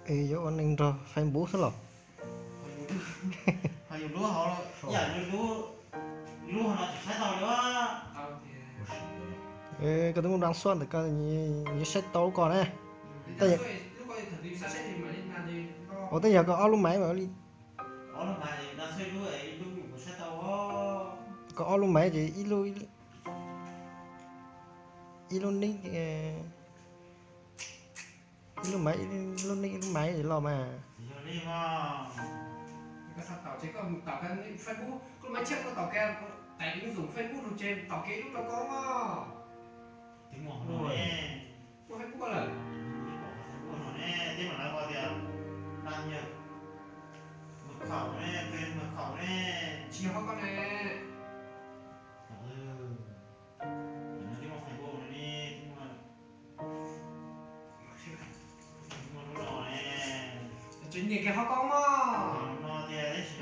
Yuav ua neeg nrog Facebook xwb los? Koj twb muaj dab xua ntawm koj, yuav saib tau lub ko na. Ua tej yog koj ob lub maiv mas li. Koj ob lub maiv ces ib lub, ib lub nick, ib lub maiv, ib lub nick ib lub maiv los mas. Muaj Facebook lawm. Tsis yog koj ne. Tsev niag kiag ho koob mog.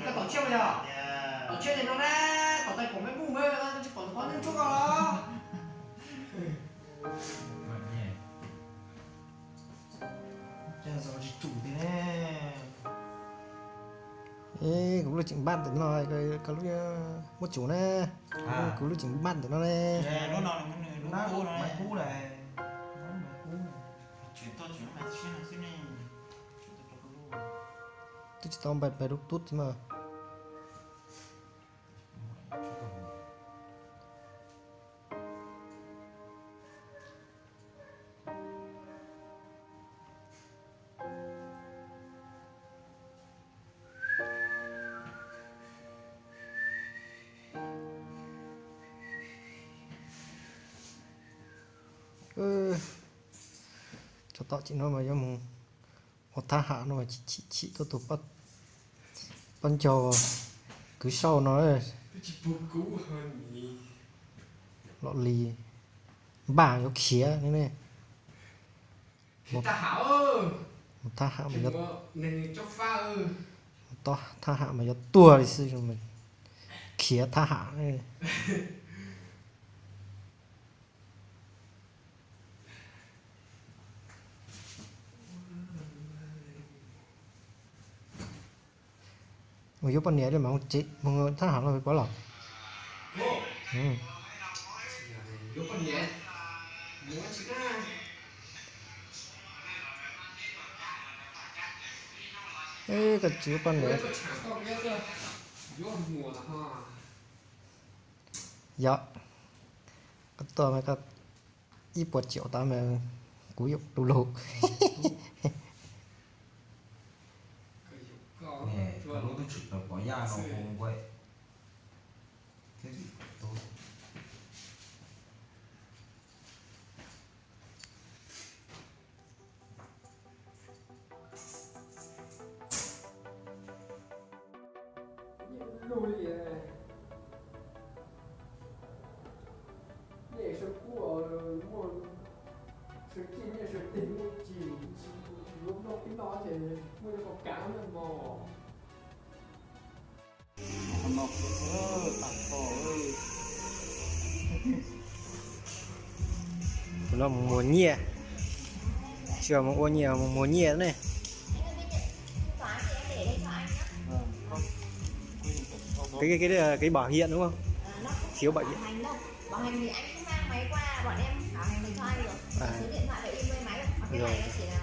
Koj tom tshiab los yog? Tom tshiab ces no ne, tom tais pom Facebook mas tsis pom tus qhov neeg tshuab koj los. Kuv lub tseem npaj ntawm no, koj lub muab tsum na. Kuv lub tseem npaj ntawm no ne. Twb tsis tau npaj npaj lub tub thiab mas. Cov tom tseem no mas yuav mus ua thab ham no mas chim chim tuaj tus poj ncaug kwv sauj no. Los li npaj yuav khiav ne. Thab ham mas, thab ham mas yuav tuag li xwb, khiav thab ham. Mus yuav poj niam li mas, mus thab ham los pov los. Koj tsis yuav poj niam. Yog koj tuaj mas koj ib puas tsaum tas mas kuv yuav du lug. Nej sawv kub muaj sawv tsees, nej sawv tsees muaj tsis yuav noj peb noj ces muaj cov kav na mog. Tus no mus muag nyiaj, tsis mus ua nyiaj, mus muag nyiaj ne. Cái, cái, cái, cái bảo hiểm đúng không? Phiếu bảo hiểm. Bảo hành thì anh cứ mang máy qua, bọn em bảo hành thì cho anh rồi. Số điện thoại để in với máy, hoặc cái này nó chỉ là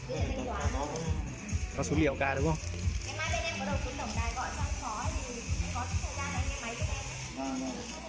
cái này thanh toán thôi. Có số liệu cả đúng không? Cái máy bên em có đầu số tổng đài gọi cho anh Phó thì anh có thời gian anh nghe máy giúp em. Vâng, vâng.